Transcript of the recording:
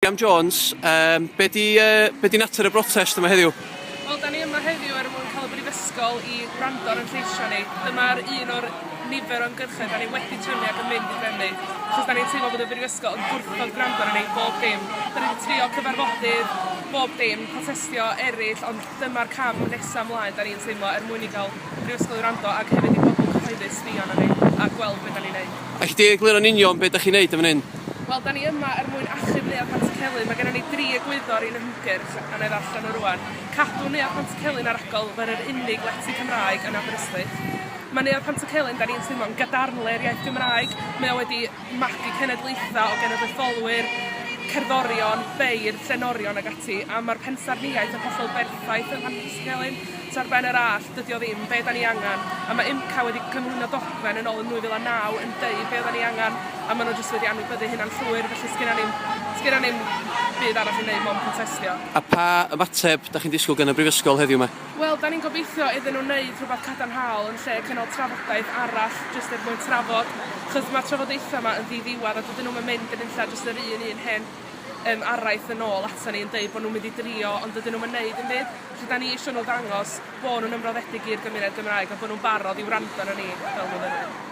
William Jones, um, be di, uh, be di natur y brotest yma heddiw? Wel, da ni yma heddiw er mwyn cael y brifysgol i gwrando ar ein lleisiau ni. Dyma'r un o'r nifer o ymgyrchoedd da ni wedi trefnu ac yn mynd i drefnu. Achos da ni'n teimlo bod y brifysgol yn gwrthod gwrando arnon ni bob dim. Da ni wedi trio cyfarfodydd, bob dim, protestio eraill, ond dyma'r cam nesa mlaen da ni'n teimlo er mwyn i gael y brifysgol i wrando ac hefyd i bobl cyhoeddus sbio arnon ni a gweld be da ni'n neud. Alli di egluro'n union be da chi'n neud yn fan hyn? Wel, da ni yma er mwyn achub Neuadd Pantycelyn. Mae gennym ni dri egwyddor i'n hymgyrch, a na i ddarllen nhw rwan. Cadw Neuadd Pantycelyn ar agor fel yr unig lety Cymraeg yn Aberystwyth. Mae Neuadd Pantycelyn, da ni'n teimlo'n gadarnle'r iaith Gymraeg. Mae o wedi magu cenedlaethau o genedlaetholwyr, cerddorion, beirdd, llenorion ac ati, a mae'r pensaernïaeth yn hollol berffaith yn Pantycelyn. So ar ben yr all, dydy o ddim be da ni angen. A mae UMCA wedi cyflwyno dogfen yn ôl yn 2009 yn deud be oedden ni angen, a maen nhw jyst wedi anwybyddu hynna'n llwyr, felly sgynna ni'm, sgynna ni'm byd arall i wneud mond protestio. A pa ymateb da chi'n disgwyl gan y Brifysgol heddiw 'ma? Wel, da ni'n gobeithio iddyn nhw wneud rhywbeth cadarnhaol yn lle cynnal trafodaeth arall jyst er mwyn trafod, achos mae'r trafodaethau 'ma yn ddiddiwedd a dydyn nhw'm yn mynd yn unlla, jyst yr un un hen yym araith yn ôl ata ni yn deud bod nhw'n mynd i drio ond dydyn nhw'm yn neud dim byd. Felly da ni isio nhw ddangos bo' nhw'n ymroddedig i'r gymuned Gymraeg a bo' nhw'n barod i wrando arnon ni fel myfyrwyr.